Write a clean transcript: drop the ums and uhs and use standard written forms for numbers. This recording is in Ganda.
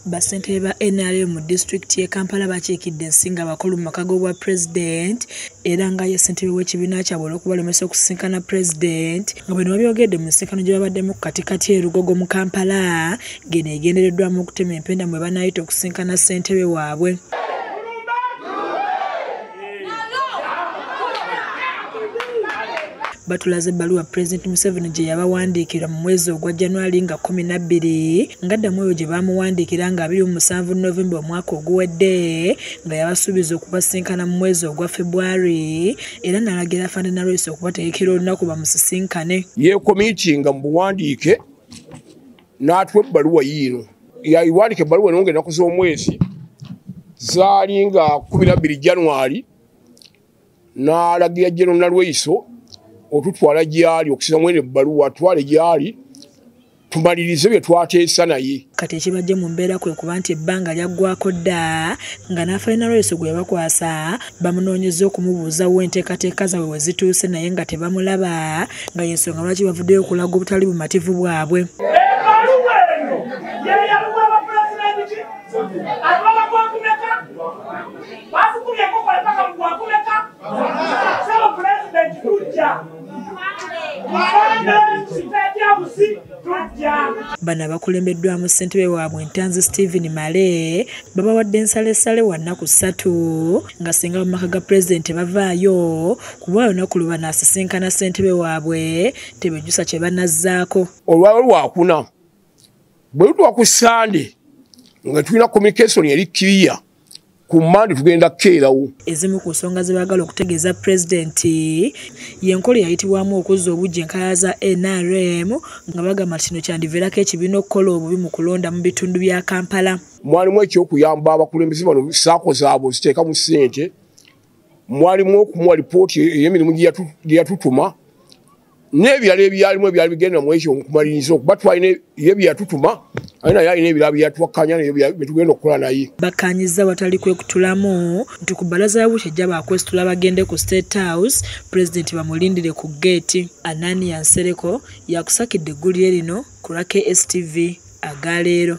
Bassentebe ba NRM mu disitulikiti y'e Kampala bakiikidde ensi nga bakulu mu maka g'obwa pulezidenti era nga ye ssentebe w'ekibiina kyabwe olw'okubalemesa okusisinkana pulezidenti, nga bino babyogedde mu nsisinkano gye babaddemu ku katikati e Lugogo mu Kampala, ng'eno egendereddwamu okutema empenda mwe banaayita okusisinkana ssentebe waabwe. Batulaze ebbaluwa Pulezidenti Museveni gye yabawandiikira mu mwezi ogwa January nga 12 ng'addamu eyo gye baamuwandiikira nga 27 Novemba omwaka oguwedde, nga yabasuubiza okubasinkana mu mwezi ogwa February era n'alagira Afande Nalweyiso okubategekera olunaku bamusisinkane. Yeekomiitinga mu buwandiike n'atuwa ebbaluwa yiino. Yayiwandiika ebbaluwa eno ng'ennaku z'omwezi zaali nga 12 January, n'alagira General Nalweyiso otutwala gyali okusinza mwene ebbaluwa atwale gyali tumalirize bye twateesa naye. Kati ekibajje mu mbeera kwe kuba nti ebbanga lyaggwako dda nga n'Afande Nalweyiso gwe yabakwasa bamunoonyeza okumubuuza wa enteekateeka zaabwe we zituuse naye nga tebamulaba, nga y'ensonga lwaki bavuddeyo okulaga obutali bumativu bwabwe. Ebbaluwa eno ye yaluwa pulezidenti ki? Atwala gwakumeka? Batukubye enkokola paka mu gwakumeka? Ssebo pulezidenti tujja. Bano abakulembeddwamu ssentebe waabwe Ntanzi Stephen Male babawadde ensalessale wa nnaku 3 nga singa mu maka ga pulezidenti bavaayo kuba olunaku lwe banaasisinkana ssentebe waabwe tebejjusa kye banazzaako. Olwalo lwakuna bwe lutuuka ku Ssande nga tulina communication eri clear, ku Mmande tugenda kukeerawo. Ezimu ku nsonga ze baagala okutegeeza pulezidenti y'enkola eyayitibwamu okuzza obuggya enkalala za NRM, nga bagamba nti kino kyandiviirako ekibiina okukola obubi mu kulonda mu bitundu bya Kampala. Mwalimu ekyokuyamba abakulembeze bano SACCO zaabwe ziteekamu ssente, mwalimu okumuwa lipooti ey'emirimu gye yatutuma n'ebirala ebyalimu ebyali bigenda mu ekyo nkumaliriza okuba twalina ye bye yatutuma ate naye alina ebirala bye yatuwakkanya naye bye tugenda okukola naye. Bakkaanyizza watali kwekutulamu nti ku bbalaza ya wiiki ejja baakwesitula bagende ku State House, pulezidenti bamulindire ku ggeeti. Anania Nsereko yakusakidde eggulire lino ku lwa KSTV agaleero.